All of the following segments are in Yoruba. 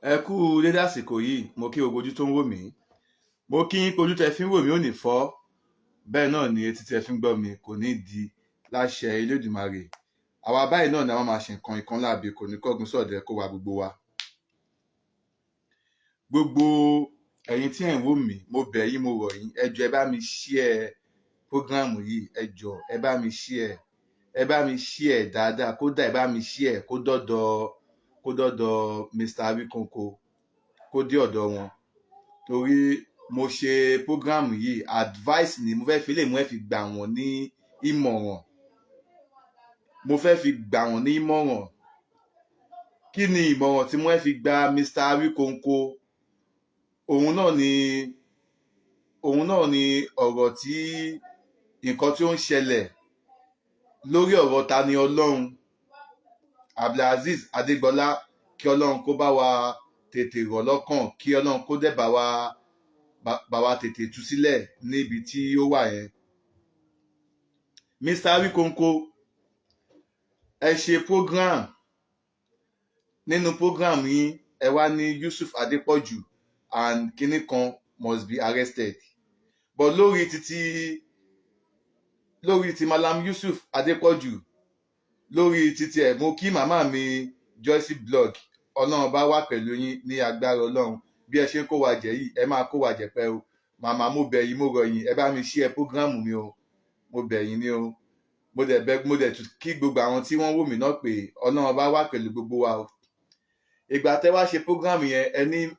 Ẹ kú dédé àsìkò yìí. Mo kí gbogbo ojú tó ń wò mí. Mo kí yín pé ojú tẹ fi ń wò mí ò ní fọ́, bẹ́ẹ̀ náà ni etí tẹ fi ń gbọ́ mi kò ní di, láṣẹ Elédùmarè. Àwa báyìí náà ni àwọn máa ṣe nǹkan ìkan láàbì, kò ní kọ́gun sọ̀dẹ̀ kó wa gbogbo wa. Gbogbo ẹ̀yin tí ẹ̀ ń wò mí, mo bẹ̀ yín, mo rọ̀ yín, ẹ jọ̀ọ́, ẹ bá mi share program yìí. Ẹ jọ̀ọ́, ẹ bá mi share, ẹ bá mi share dáadáa. Kódà ẹ bá mi share kó dọ́dọ̀ Mr. Awikonko, kó dé ọ̀dọ̀ wọn, torí mo ṣe program yìí, advice ni mo fẹ́ fi lè mú ẹ fi gbà wọ́n ní ìmọ̀ràn. Mo fẹ́ fi gbà wọ́n ní ìmọ̀ràn. Kí ni ìmọ̀ràn tí mo fẹ́ fi gba Mr. Awikonko? Òun náà ni ọ̀rọ̀ tí nǹkan tí ó ń ṣẹlẹ̀ lórí ọ̀rọ̀ Tani Olohun, Abdulazeez Adégbọlá. Kí Ọlọ́run kó bá wa tètè rọ̀ lọ́kàn, kí Ọlọ́run kó dẹ̀ bá wa tètè tú sílẹ̀ níbi tí ó wà yẹn. Mr. Awikonko, ẹ ṣe program. Nínú program yín, ẹ wá ní Yusuf Adépọ̀jù and kinní kan must be arrested, but lórí ti Malam Yusuf Adépọ̀jù, lórí títí ẹ̀, mo kí màmá mi Joyce Blog. Ọlọ́run bá wà pẹ̀lú yín ní agbára Ọlọ́run. Bí ẹ ṣe ń kó wa jẹ yìí, ẹ máa kó wa jẹ pẹ́ o. Màmá, mo bẹ̀ yín, mo rọ̀ yín, ẹ bá mi share program mi o. Mo bẹ̀ yín ní o. Mo dẹ̀ bẹ̀, mo dẹ̀ tún kí gbogbo àwọn tí wọ́n wò mí náà pé Ọlọ́run bá wà pẹ̀lú gbogbo wa o. Ìgbà tẹ́ wá ṣe program yẹn,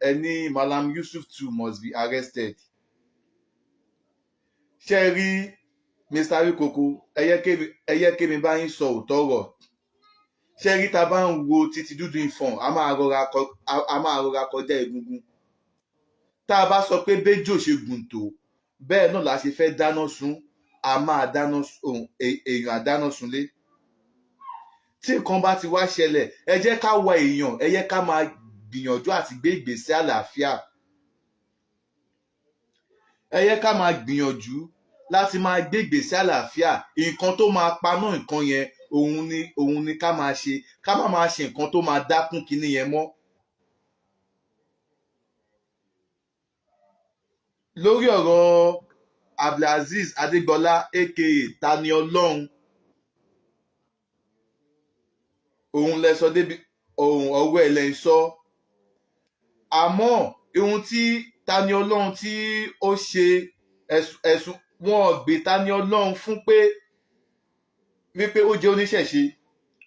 ẹni Malam Yusuf too must be arrested. Ṣé ẹ rí, Mr. Awikoko, ẹ yẹ kémi bá yín sọ òótọ́ ọ̀rọ̀. Ṣé rí, ta bá ń wo títí dúdú ìfọ̀n, a máa rọra kọjá egungun. Tá a bá sọ pé béjò ṣe gùn tó, bẹ́ẹ̀ náà la ṣe fẹ́ dáná sun, a máa dáná sun èèyàn, àdáná sunlé. Tí nǹkan bá ti wá ṣẹlẹ̀, ẹ jẹ́ ká wá èèyàn, ẹ jẹ́ ká máa gbìyànjú àti gbé ìgbésẹ̀ àlàáfíà. Ẹ jẹ́ ká máa gbìyànjú láti máa gbé ìgbésẹ̀ àlàáfíà. Nǹkan tó máa paná nǹkan yẹn, òun ni ká máa ṣe. Ká má máa ṣe nǹkan tó máa dákún kinní yẹn mọ́. Lórí ọ̀rọ̀ Abdulazeez Adégbọlá, aka Tani Olohun, òun lẹ sọ débi òun ọwọ́ ẹ̀ lẹ́ ń sọ. Àmọ́ ohun tí Tani Olohun tí ó ṣe, ẹ̀sùn wọn ò gbé Tani Olohun fún pé wípé ó jẹ́ oníṣẹ̀ṣe.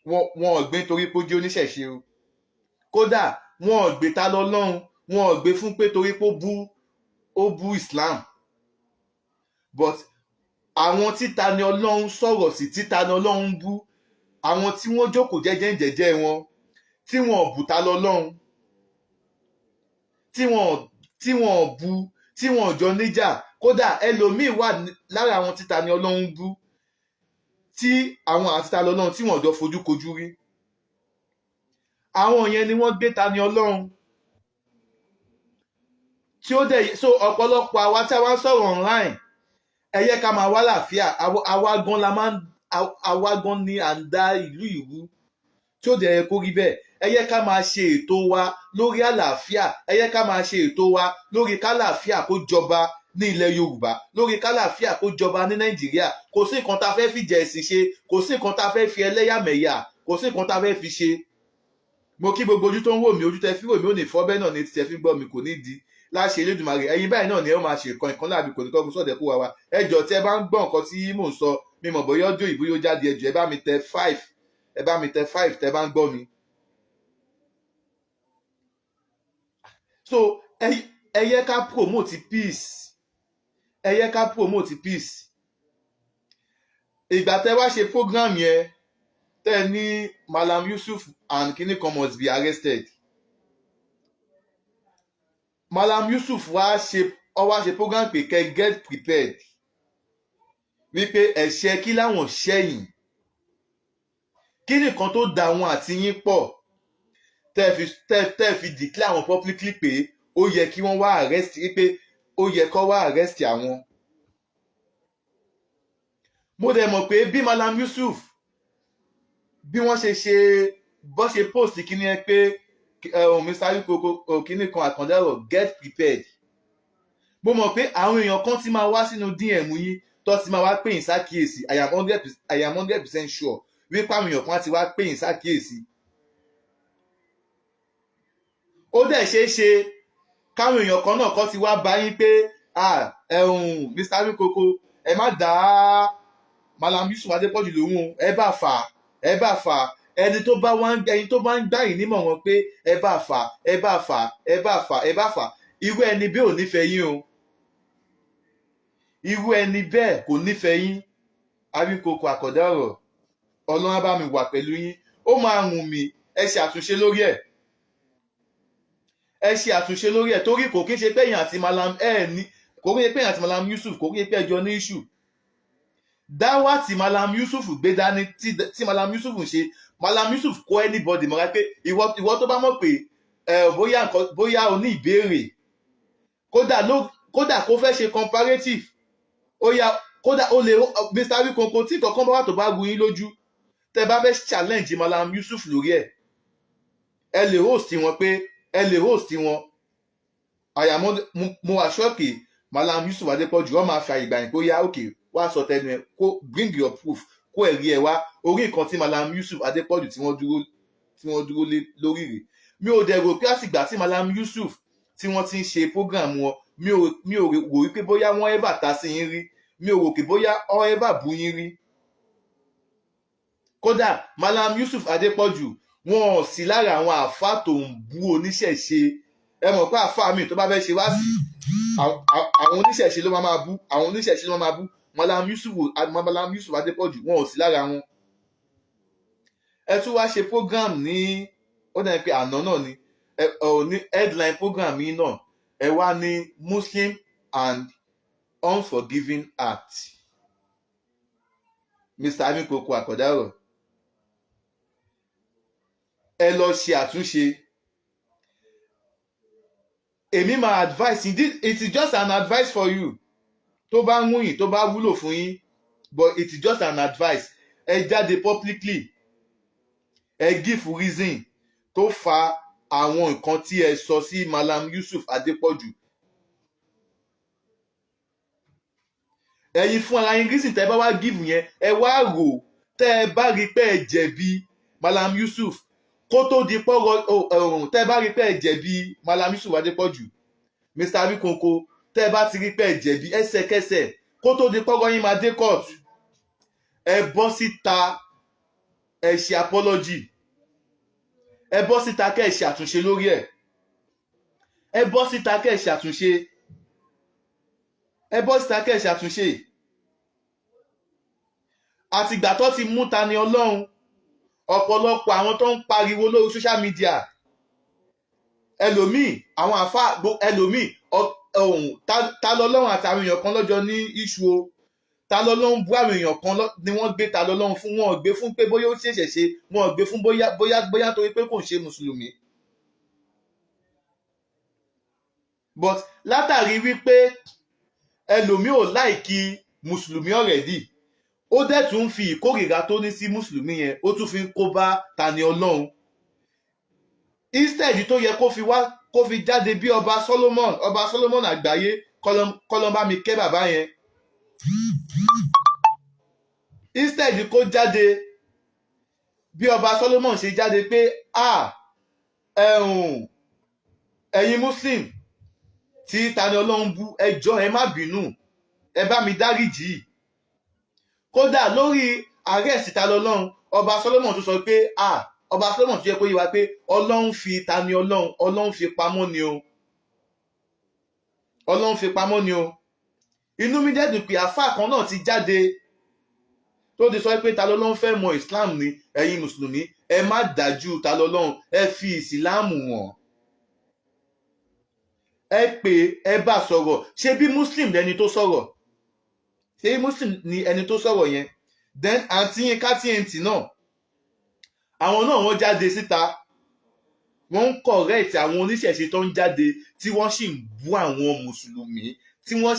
Wọn ò gbé torí pé ó jẹ́ oníṣẹ̀ṣe o. Kódà wọn ò gbé Tani Olohun, wọn ò gbé fún pé torí pé ó bú Islam. But àwọn tí Tani Olohun sọ̀rọ̀ sí, tí Tani Olohun bú, àwọn tí wọ́n jókòó jẹ́jẹ́ jẹ́jẹ́ wọn, tí wọn ò bú Tani Olohun, tí wọn ò bú, tí wọn ò jọ níjà, kódà ẹlòmíín wà lára àwọn tí Tani Olohun bú, tí àwọn àti Tani Olohun tí wọn ò jọ fojú kojú rí, àwọn yẹn ni wọ́n gbé Tani Olohun tí ó dẹ̀ so. Ọ̀pọ̀lọpọ̀ àwa tí a wá ń sọ̀rọ̀ online, ẹ yẹ ká máa wá láàfíà. Àwa gan la máa ń, àwa gan ni à ń dá ìlú ìrú tí ó dẹ̀ yẹ kó rí bẹ́ẹ̀. Ẹ yẹ ká máa ṣe ètò wa lórí àlàáfíà. Ẹ yẹ ká máa ṣe ètò wa lórí kálàáfíà kó jọba ní ilẹ̀ Yorùbá, lórí kálàáfíà kó jọba ní Nàìjíríà. Kò sí nǹkan tá a fẹ́ fìjà ẹ̀sìn ṣe, kò sí nǹkan tá a fẹ́ fi ẹlẹ́yàmẹ̀yà, kò sí nǹkan tá a fẹ́ fi ṣe. Mo kí gbogbo ojú tó ń wò mí. Ojú tẹ fi wò mí ò ní fọ́, bẹ́ẹ̀ náà ni tẹ fi ń gbọ́ mi kò ní di, láṣẹ Elédùmarè. Ẹ̀yin báyìí náà ni ẹ ó máa ṣe nǹkan ìkan láàbì, kò ní kọ́gun sọ̀dẹ̀ kó wa wa. Ẹ jọ̀ọ́, tí ẹ bá ń gbọ́ nǹkan tí mò ń sọ, mi mọ̀ bóyá ọjọ́ ìbúyó jáde. Ẹ jọ̀ọ́, ẹ bá mi tẹ 5, ẹ bá mi tẹ 5 tẹ bá ń gbọ́ mi. So ẹ yẹ ká promote peace, ẹ yẹ ká promote peace. Ìgbà tẹ wá ṣe program yẹn, tẹ ní Malam Yusuf and kinní kan must be arrested, Malam Yusuf wá ṣe, ọ wá ṣe program pé kẹ́ get prepared, wípé ẹ̀ṣẹ̀ kí láwọn ṣẹ̀yìn, kí nìkan tó da wọn àti yín pọ̀ tẹ́ fi declare àwọn publicly pé ó yẹ kí wọ́n wá arrest, wípé ó yẹ kó wá arrest àwọn. Mo dẹ̀ mọ̀ pé bí Malam Yusuf, bí wọ́n ṣe ṣe, bọ́ ṣe post kíní ẹ pé Mr. Awíkoko òkínní kan àkàndá ọ̀rọ̀, get prepared. Mo mọ̀ pé àwọn èèyàn kan ti máa wá sínú DM yín tó ti máa wá pè yín sákìyèsí. I am 100% sure wípé àwọn èèyàn kan á ti wá pè yín sákìyèsí. Ó dẹ̀ ṣeé ṣe káwọn èèyàn kan náà kọ́ ti wá bá yín pé, "Ah, ẹ̀hún, Mr. Awíkoko, ẹ má dá Malam Yusuf Adépọ̀jù lóhùn o, ẹ bá fà á, ẹ bá fà á." Ẹni tó bá wá ń ẹni tó bá ń gbà yín nímọ̀ràn pé ẹ bá fà á, ẹ bá fà á, ẹ bá fà á, ẹ bá fà á, irú ẹni bẹ́ẹ̀ ò nífẹ̀ẹ́ yín o. Irú ẹni bẹ́ẹ̀ kò nífẹ̀ẹ́ yín. Awíkoko àkọ́dá ọ̀rọ̀, Ọlọ́run á bá mi wà pẹ̀lú yín. Ó máa wùn mí, ẹ ṣe àtúnṣe lórí ẹ̀, ẹ ṣe àtúnṣe lórí ẹ̀, torí kò kí ń ṣe pé èèyàn àti Malam ẹ ní, kò kí ń ṣe pé èèyàn àti Malam Yusuf, kò kí ń ṣe pé ẹjọ́ ní issue. Dáwà tí Malam Yusuf gbé dání, tí Malam Yusuf ń ṣe, Malam Yusuf kó anybody mọ́ra pé ìwọ tó bá mọ̀ pé ẹ bóyá nǹkan, bóyá o ní ìbéèrè, kódà ló kódà kó fẹ́ ṣe comparative, ó yá, kódà ó lè Mr. Awikonko, tí kankan bá wà tó bá ru yín lójú, tẹ́ bá fẹ́ challenge Malam Yusuf lórí ẹ̀, ẹ lè host wọn, pé ẹ lè host wọn. Àyàmọ́ mo wà ṣọ́ọ̀kì Malam Yusuf Adépọ̀jù, wọ́n máa fi àyè gbà yín pé ó yá, òkè, wá sọ tẹnu ẹ, kó bring your proof, kó ẹ̀rí ẹ wá orí nǹkan tí Malam Yusuf Adépọ̀jù tí wọ́n dúró lé lórí rẹ̀. Mi ò dẹ̀ rò pé àtìgbà tí Malam Yusuf tí wọ́n ti ń ṣe program wọn, mi ò rò wípé bóyá wọ́n ever ta sí yín rí. Mi ò rò pé bóyá wọ́n ever bú yín rí. Kódà Malam Yusuf Adépọ̀jù, wọn ò sí lára àwọn àáfà tó ń bú oníṣẹ̀ṣe. Ẹ mọ̀ pé àáfà mi tó bá fẹ́ ṣe wá sí àwọn oníṣẹ̀ṣe ló máa bú, àwọn oníṣẹ̀ṣe ló máa bú. Malam Yusuf Adépọ̀jù, wọn ò sí lára wọn. Ẹ tún wá ṣe program ní, ó dàbí pé àná náà ni ẹ ò ní headline program yín náà, ẹ wá ní "Muslim and unforgiving act". Mr. Amikoko Àkàndárọ̀, ẹ lọ ṣe àtúnṣe. Èmi máa advice yín, it is just an advice for you, tó bá ń wùyìn, tó bá wúlò fún yín, but it is just an advice. Ẹ jáde publicly, ẹ give reason tó fa àwọn nǹkan tí ẹ sọ sí Malam Yusuf Adépọ̀jù. Ẹ̀yin fún ara yín, reason tẹ́ bá wá give yẹn, ẹ wá rò, tẹ́ ẹ bá rí pé ẹ jẹ̀bi Malam Yusuf kó tó di pọ́rọ̀ ọ̀hún, tẹ́ ẹ bá rí pé ẹ jẹ̀bi Malam Yusuf Adépọ̀jù, Mr. Awikonko, tẹ́ ẹ bá ti rí pé ẹ jẹ̀bi, ẹsẹ̀kẹsẹ̀ kó tó di pọ́rọ̀ yín máa dé court, ẹ bọ́ síta, ẹ ṣe apology. Ẹ bọ́ síta kẹ́ ẹ ṣe àtúnṣe lórí ẹ̀. Ẹ bọ́ síta kẹ́ ẹ ṣe àtúnṣe. Ẹ bọ́ síta kẹ́ ẹ ṣe àtúnṣe. Àtìgbà tó ti mú Tani Ọlọ́run, ọ̀pọ̀lọpọ̀ àwọn tó ń pariwo lórí social media, ẹlòmíì, àwọn àfa, ẹlòmíì, ohun ta lọ́lọ́run àtàwọn èèyàn kan lọ́jọ́ ní iṣu o. Ta lọ́lọ́run bú àwọn èèyàn kan ni wọ́n gbé ta lọ́lọ́run fún. Wọn ò gbé fún pé bóyá ó ṣẹ̀ṣẹ̀ ṣe, wọn ò gbé fún bóyá torí pé kò ń ṣe mùsùlùmí, but látàrí wípé ẹlòmíì ò like mùsùlùmí already, ó dẹ̀ tún fi ìkórìíra tó ní sí mùsùlùmí yẹn, ó tún fi ń kó bá Tani Ọlọ́run, instead tó yẹ kó fi wá, kó fi jáde bí ọba Solomon, ọba Solomon àgbáyé, kọ́lọ́n bá mi kẹ́ bàbá yẹn, instead kó jáde bí ọba Solomon ṣe jáde pé, "Ah, ẹ̀hùn, ẹ̀yin Muslim tí Tani Ọlọ́run bú, ẹ jọ̀ọ́, ẹ má bínú, ẹ bá mi dáríjì." Kódà lórí arrest Tani Ọlọ́run, ọba Solomon tún sọ pé, ah, ọba Solomon tún yẹ kó yé wa pé Ọlọ́run fi Tani Ọlọ́run, Ọlọ́run fi pamọ́ ni o, Ọlọ́run fi pamọ́ ni o. Inú mi dẹ̀ dùn pé àáfàá kan náà ti jáde tó ti sọ pé ta lọ́lọ́run fẹ́ mọ Islam ni. Ẹ̀yin mùsùlùmí, ẹ má dájú ta lọ́lọ́run, ẹ fi ìsìláàmù hàn, ẹ pé ẹ bá sọ̀rọ̀. Ṣé bí Muslim lẹni tó sọ̀rọ̀? Ṣé Muslim ni ẹni tó sọ̀rọ̀ yẹn? Then àǹtí Yínká TNT náà, àwọn náà, wọ́n jáde síta, wọ́n ń correct àwọn oníṣẹ̀ṣe tó ń jáde tí wọ́n sì ń bú àwọn mùsùlùmí, tí wọ́n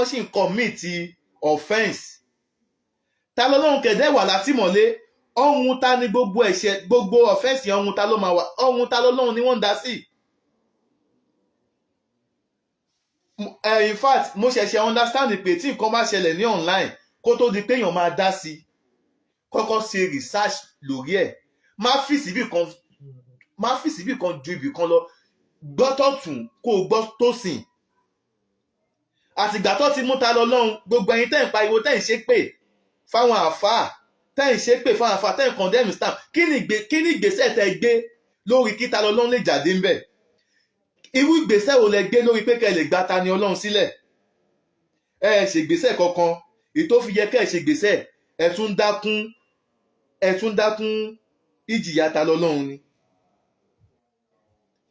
sì ń commit offence. Ta lọ́lọ́run kẹ̀dẹ́ wà látìmọ́lé. Ọrùn ta ni gbogbo ẹ̀ṣẹ̀, gbogbo offence? Ọrùn ta ló máa wà? Ọrùn ta lọ́lọ́run ni wọ́n ń dá sí? In fact, mo ṣẹ̀ṣẹ̀ understand pé tí nǹkan bá ṣẹlẹ̀ ní online, kó tó di pé èèyàn máa dá sí, kọ́kọ́ ṣe research lórí ẹ̀. Má fi síbì kan, má fi síbì kan ju ibì kan lọ. Gbọ́ tọ̀tún, kó o gbọ́ tòsìn. Àtìgbà tó ti mú ta lọ lọ́hùn, gbogbo ẹ̀yin tẹ́ ń pariwo, tẹ́ ń ṣépè fáwọn àáfàá, tẹ́ ń ṣépè fáwọn àáfàá, tẹ́ ń condemn Islam, kí ni ìgbésẹ̀ tẹ́ gbé lórí kí ta lọ lọ́hùn lè jáde ń bẹ̀? Irú ìgbésẹ̀ wo lẹ gbé lórí pé kẹ́ ẹ lè gba ta ni Ọlọ́run sílẹ̀? Ẹ ẹ ṣègbésẹ̀ kankan. Èyí tó fi yẹ kẹ́ ẹ ṣègbésẹ̀, ẹ tún dákún ìjìyà ta lọ́lọ́run ni.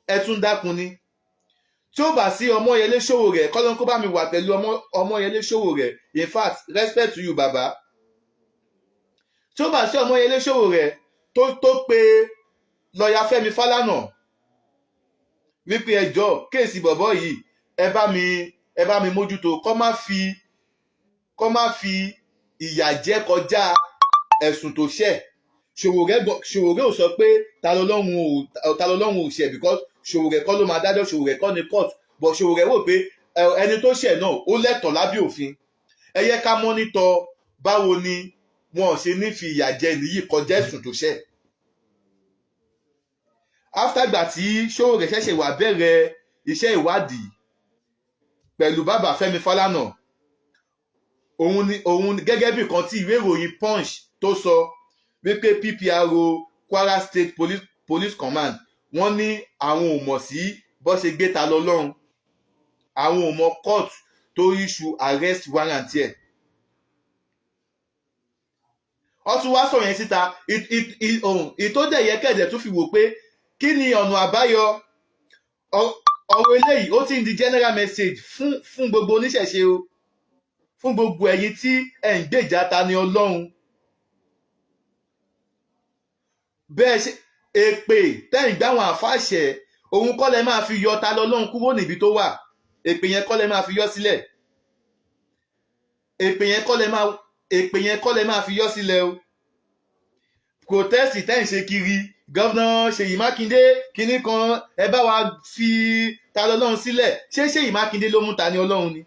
Ẹ tún dákun ni. Tí ó bá sí Ọmọyẹlé Sowore, kọ́lọ́n kó bá mi wà pẹ̀lú Ọmọyẹlé Sowore. In fact, respect to you, baba. Tí ó bá sí Ọmọyẹlé Sowore tó pe lọ́ọ̀yà Fẹ́mi Fálànà wípé ẹjọ́ case bọ̀bọ̀ yìí, ẹ bá mi mójútó, kọ́ má fi ìyà jẹ kọjá ẹ̀sùn tó ṣẹ̀. Sowore ò sọ pé ta lọ́lọ́run ò ṣẹ̀, because Sowore kọ́ ló máa dájọ́, Sowore kọ́ ni court, but Sowore wò pé ẹni tó ṣẹ̀ náà, ó lẹ́tọ̀ọ́ lábẹ́ òfin. Ẹ yẹ ká monitor báwo ni wọn ò ṣe ní fi ìyà jẹ nìyí kọjá ẹ̀sùn tó ṣẹ̀. After gbà tí Sowore ṣẹ̀ṣẹ̀ wà bẹ̀rẹ̀ iṣẹ́ ìwádìí pẹ̀lú bàbá Fẹ́mi Fálànà, òun ni gẹ́gẹ́ bí kan tí ìwé ìròyìn Punch tó sọ wípé PPRO Kwara State Police Command, wọ́n ní àwọn ò mọ̀ sí bó ṣe gbé ta lọ lọ́hùn, àwọn ò mọ court tó issue arrest warrant ẹ̀. Wọ́n tún wá sọ̀rọ̀ yẹn síta. Ìtòdẹ̀ yẹ kẹ̀dẹ̀ tún fi wò pé kí ni ọ̀nà àbáyọ ọ̀rọ̀ eléyìí. Ó ti ń di general message fún gbogbo oníṣẹ̀ṣe o, fún gbogbo ẹ̀yin tí ẹ̀ ń gbèjà ta ni Ọlọ́run. Bẹ́ẹ̀ ṣe èpè tẹ́ ń gbá àwọn àfáàṣẹ, òun kọ́ lẹ máa fi yọ ta lọ́lọ́run kúrò níbi tó wà. Èpè yẹn kọ́ lẹ máa fi yọ sílẹ̀. Èpè yẹn kọ́ lẹ máa fi yọ sílẹ̀ o. Protest tẹ́ ń ṣe kiri, Governor Ṣèyí Mákindé kinní kan, ẹ bá wa fi ta lọ́lọ́run sílẹ̀. Ṣé Ṣèyí Mákindé ló mú ta ni Ọlọ́run ni?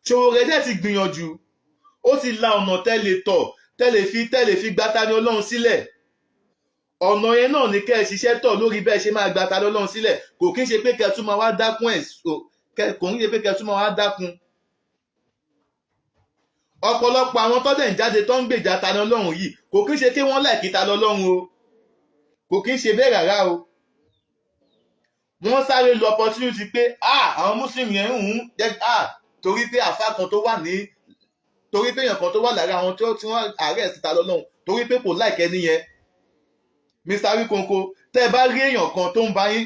Sowore dẹ̀ ti gbìyànjú, ó ti la ọ̀nà tẹ́lẹ̀ tọ̀, tẹ́lẹ̀ fi gba ta ni Ọlọ́run sílẹ̀. Ọ̀nà yẹn náà ní kẹ́ ẹ ṣiṣẹ́ tọ̀ lórí bẹ́ẹ̀ ṣe máa gba ta lọ́lọ́run sílẹ̀. Kò kí ń ṣe pé kẹ́ ẹ tún máa wá dákún ẹ̀, kò ń ṣe pé kẹ́ ẹ tún máa wá dákún. Ọ̀pọ̀lọpọ̀ àwọn tọ́dẹ̀ ń jáde tó ń gbèjà ta ni Ọlọ́run yìí, kò kí ń ṣe kí wọ́n like ta lọ́lọ́run o, kò kí ń ṣe bẹ́ẹ̀ rárá o. Wọ́n sáré lo opportunity pé, ah, àwọn Muslim yẹn ń jẹ́, ah, torí pé àfa kan tó wà ní, torí pé èèyàn kan tó wà lára àwọn tí wọ́n arrest ta lọ́lọ́run, torí pé kò like ẹni yẹn. Mr. Awikonko, tẹ́ ẹ bá rí èèyàn kan tó ń bá yín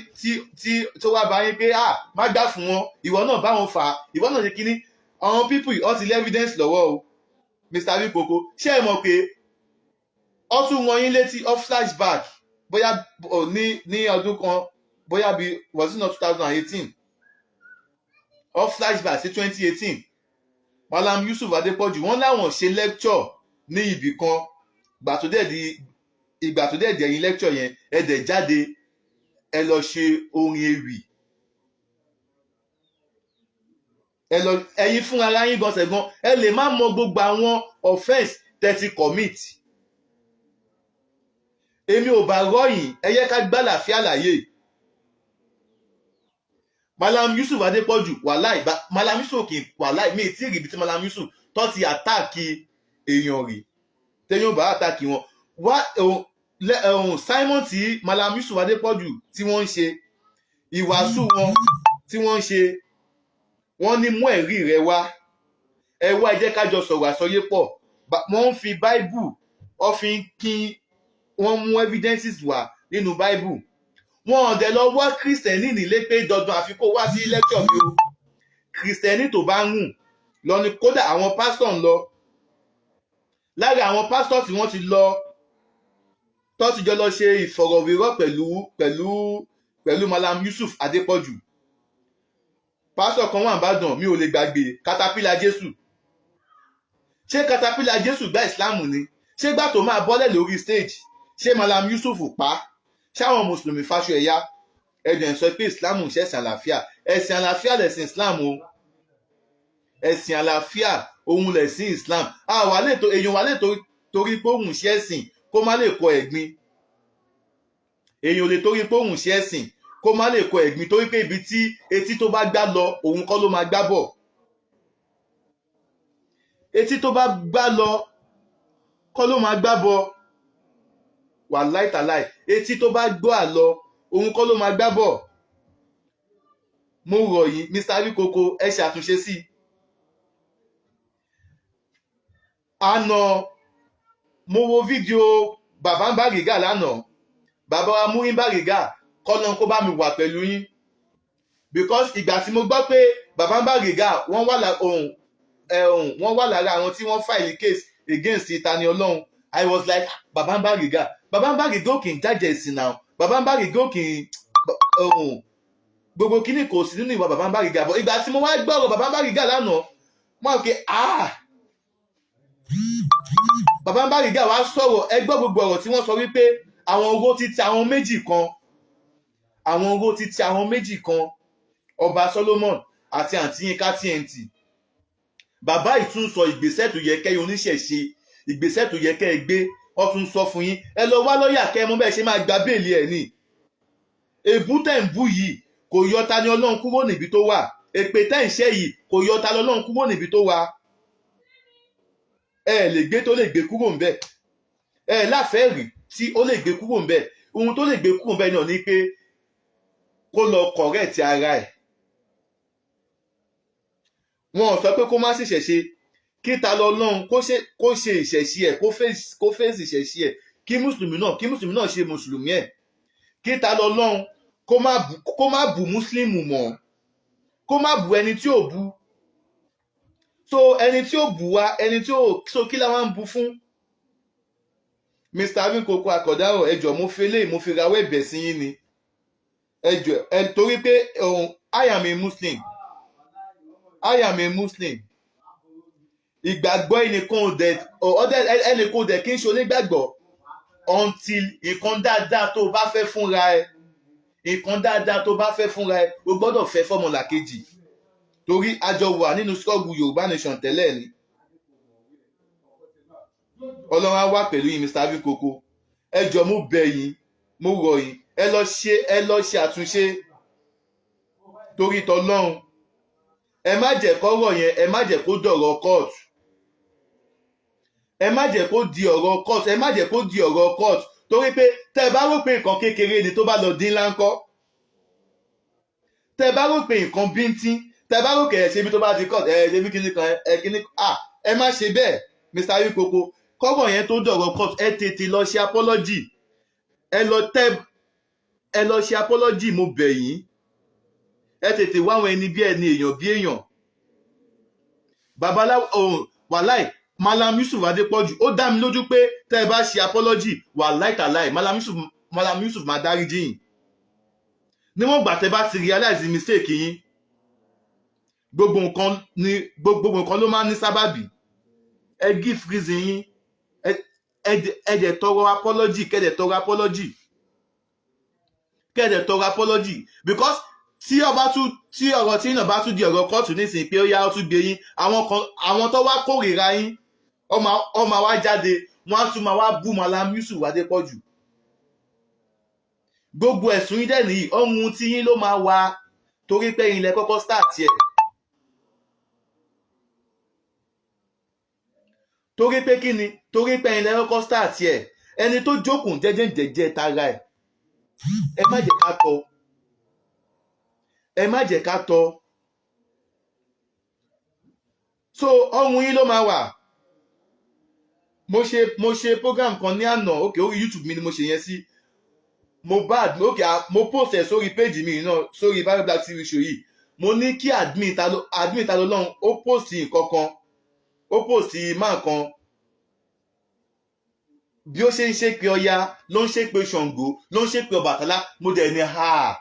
tí tó wá bá yín pé, ah, má gbà fún wọn, ìwọ náà bá wọn fà á, ìwọ náà ṣe kínní, àwọn people ọ ti lé evidence lọ́wọ́ o. Mr. Awikonko, ṣé ẹ mọ̀ pé ọ tún wọn yín létí off flashback, bóyá ní ọdún kan, bóyá bí, was it not 2018? Off flashback sí 2018, Malam Yusuf Adépọ̀jù, wọ́n láwọn ṣe lecture ní ibì kan. Gbà tó dẹ̀ di ìgbà tó dẹ̀ dẹ̀yìn lecture yẹn, ẹ dẹ̀ jáde, ẹ lọ ṣe orin ewì. Ẹ lọ, ẹ̀yin fún ara yín gan sẹ̀gan, ẹ lè má mọ gbogbo àwọn offence tẹ́ ti commit. Èmi ò bá rọ̀yìn, ẹ yẹ ká gbàlàfíà láàyè. Malam Yusuf Adépọ̀jù, wàláì, Malam Yusuf kì í, wàláì, mi ì tí ì rí ibi tí Malam Yusuf tó ti attack èèyàn rí. Téèyàn bá attack wọn wá sermon tí Malam Yusuf Adépọ̀jù tí wọ́n ń ṣe, ìwàásù wọn tí wọ́n ń ṣe, wọ́n ní mú ẹ̀rí rẹ wá, ẹ wá, ẹ jẹ́ ká jọ sọ̀rọ̀ àsọyé pọ̀. Wọ́n ń fi Bible, wọ́n fi ń kí, wọ́n mú evidences wá nínú Bible. Wọn ò dẹ̀ lọ wá Christian nílé pé dandan àfi kó wá sí lecture mi o. Christian tó bá ń rùn lọ ni. Kódà àwọn pásítọ̀ ń lọ lára àwọn pásítọ̀ tí wọ́n ti lọ, tó ti jọ lọ ṣe ìfọ̀rọ̀wérọ̀ pẹ̀lú Malam Yusuf Adépọ̀jù. Pásítọ̀ kan wà nìbàdàn, mi ò lè gbàgbé, Katapila Jésù. Ṣé Katapila Jésù gba Ìsìláàmù ni? Ṣé gbà tó máa bọ́lẹ̀ lórí stage, ṣé Malam Yusuf pa? Ṣáwọn mùsùlùmí fáṣọ ẹ̀yà ẹ̀dẹ̀ ń sọ pé Islam ń ṣẹ̀sìn àlàáfíà? Ẹ̀sìn àlàáfíà lẹ̀sìn Islam o. Ẹ̀sìn àlàáfíà òun lẹ̀sìn Islam. Àwa lè tó èèyàn wà lè torí pé òun ṣe ẹ̀sìn kó má lè kọ ẹ̀gbin. Èèyàn ò lè torí pé òun ṣe ẹ̀sìn kó má lè kọ ẹ̀gbin, torí pé ibi tí etí tó bá gbá lọ, òun kọ́ ló máa gbá bọ̀. Etí tó bá gbá lọ kọ́ ló máa gbá bọ̀. Wàláì tàláì, etí tó bá gbọ́ àlọ, òun kọ́ ló máa gbá bọ̀. Mo rọ̀ yín, Mr. Awíkoko, ẹ ṣe àtúnṣe sí i. Àná mo wo fídíò bàbá Bariga lánàá, bàbá wa Múrí Bariga, kọ́nà kó bá mi wà pẹ̀lú yín, because ìgbà tí mo gbọ́ pé bàbá Bariga wọ́n wà lára àwọn tí wọ́n file case against Tani Olohun, I was like, "Bàbá Bariga, bàbá Bariga ò kì í jàjẹ̀ ẹ̀sìn náà. Bàbá Bariga ò kì í gbogbo kíní, kò sí nínú ìwà bàbá Bariga." But ìgbà tí mo wá gbọ́rọ̀ bàbá Bariga lánàá, mo rò pé, ah, bàbá Bariga wá sọ̀rọ̀. Ẹ gbọ́ gbogbo ọ̀rọ̀ tí wọ́n sọ wípé àwọn owó títí àwọn méjì kan, àwọn owó títí àwọn méjì kan, Ọba Solomon àti àǹtí Yínká TNT. Bàbá ìtún sọ ìgbésẹ̀ tó yẹ kẹ́yìn oníṣẹ̀ṣe, ìgbésẹ̀ tó yẹ kẹ́ ẹ gbé. Wọ́n tún sọ fún yín, ẹ lọ wá lọ́ọ̀yà kẹ́ ẹ mọ̀ bẹ́ẹ̀ ṣe máa gba bail ẹ̀ ní. Èbú tẹ̀ ń bú yìí kò yọ Tani Olohun kúrò níbi tó wà. Èpè tẹ̀ ń ṣẹ́ yìí kò yọ Tani Olohun kúrò níbi tó wà. Ẹ lè gbé tó lè gbé kúrò ńbẹ̀. Ẹ láfẹ̀ẹ́ rí tí ó lè gbé kúrò ńbẹ̀. Ohun tó lè gbé kúrò ńbẹ̀ náà ni pé kó lọ correct ara ẹ̀. Wọn ò sọ pé kó má ṣèṣẹ̀ ṣe. Kí ta lọ lọ́hùn kó ṣe ìṣẹ̀ṣe ẹ̀, kó fèsì ìṣẹ̀ṣe ẹ̀. Kí mùsùlùmí náà ṣe mùsùlùmí ẹ̀. Kí ta lọ lọ́hùn kó má bú mùsùlùmí mọ́, kó má bú ẹni tí ò bú. So ẹni tí ò bú wa, ẹni tí ò so, kí la wá ń bú fún? Mr. Awinkoko Akọ̀dárò, ẹ jọ̀ọ́, mo fi eléyìí, mo fi rawọ́ ẹ̀bẹ̀ sí yín ni. Ẹ jọ̀ọ́, ẹ torí pé I am a Muslim, I am a Muslim. Ìgbàgbọ́ ẹnìkan ò dẹ̀ ọdẹ, ẹnìkan ò dẹ̀ kí n ṣe onígbàgbọ́ until nǹkan dáadáa tó o bá fẹ́ fúnra ẹ, nǹkan dáadáa tó o bá fẹ́ fúnra ẹ, o gbọ́dọ̀ fẹ́ fọ́mọlàkejì, torí a jọ wà nínú struggle Yorùbá Nation tẹ́lẹ̀ ni. Ọlọ́run á wà pẹ̀lú yín, Mr. Awinkoko. Ẹ jọ̀ọ́, mo bẹ̀ yín, mo rọ̀ yín, ẹ lọ ṣe àtúnṣe torí tọlọ́run. Ẹ má jẹ́ kọ́rọ̀ yẹn, ẹ má jẹ́ kó dọ̀rọ̀ court. Ẹ má jẹ́ kó di ọ̀rọ̀ court. Ẹ má jẹ́ kó di ọ̀rọ̀ court, torí pé tẹ́ ẹ bá rò pé nǹkan kékeré ni, tó bá lọ dín láńkọ́, tẹ́ ẹ bá rò pé nǹkan bíntín, tẹ́ ẹ bá rò pé ẹ ṣe bí, tó bá di court, ẹ ṣe bí kíní kan, ẹ kíní, ah, ẹ má ṣe bẹ́ẹ̀. Mr. Awinkoko, kọ́rọ̀ yẹn tó dọ̀rọ̀ court, ẹ tètè lọ ṣe apology. Ẹ lọ ṣe apology, mo bẹ̀ yín. Ẹ tètè wá àwọn ẹni bí ẹni, èèyàn bí èèyàn. Babaláwo wàláì, Malam Yusuf Adépọ̀jù, ó dá mi lójú pé tẹ́ ẹ bá ṣe apology, wàláì tàláì, Malam Yusuf máa dáríjì yín níwọ̀n ìgbà tẹ́ bá ti realize mistake yín. Gbogbo nǹkan ló máa ń ní sábàbí. Ẹ give reason yín, ẹ dẹ̀ tọrọ apology, kẹ́ dẹ̀ tọrọ apology, kẹ́ dẹ̀ tọrọ apology, because tí ọba tún tí ọ̀rọ̀ tí náà bá tún di ọ̀rọ̀ kóòtù nísìnyí pé ó yá, ó tún gbé yín, àwọn kan, àwọn tó wá kórìíra yín, ọmọ wa jáde, wọ́n á tún máa wá bú Malam Yusuf Adépọ̀jù. Gbogbo ẹ̀sùn yín dẹ̀ nìyí, ọ̀hún tí yín ló máa wá, torí pé ilẹ̀ kọ́kọ́ start ẹ̀. Torí pé kí ni? Torí pé ilẹ̀ kọ́kọ́ start ẹ̀. Ẹni tó jókòó jẹ́jẹ́ jẹ́jẹ́ tara ẹ̀, ẹ má jẹ́ ká tọ́, ẹ má jẹ́ ká tọ́. So ọrùn yín ló máa wà. Mo ṣe program kan ní àná. Ok, orí YouTube mi ni mo ṣe yẹn sí. Mo bá admin, ok, mo post ẹ̀ sórí page mi náà, sórí Bible Black TV show yìí. Mo ní kí admin ta ló lọ́hùn, ó post nǹkan kan, ó post máa kan, bí ó ṣe ń ṣépè Ọya, ló ń ṣépè Ṣàngó, ló ń ṣépè Ọbàtálá. Mo dẹ̀ ní ha,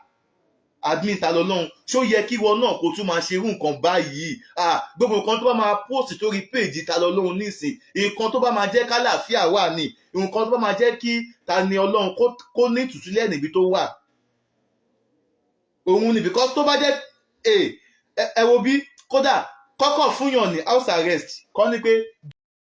Admin Ta lọ́lọ́run, ṣó yẹ kí ìwọ náà kó tún máa ṣe irú nǹkan báyìí? Ah, gbogbo nǹkan tó bá máa post sórí page Ta lọ́lọ́run nísìn, nǹkan tó bá máa jẹ́ kálàáfíà wà ní, nǹkan tó bá máa jẹ́ kí Ta ni Ọlọ́run kó ní ìtúsílẹ̀ níbi tó wà òun ni. Because tó bá jẹ́ ẹ wo bí kódà kọ́kọ́ fúnyàn ní house arrest kọ́ ni pé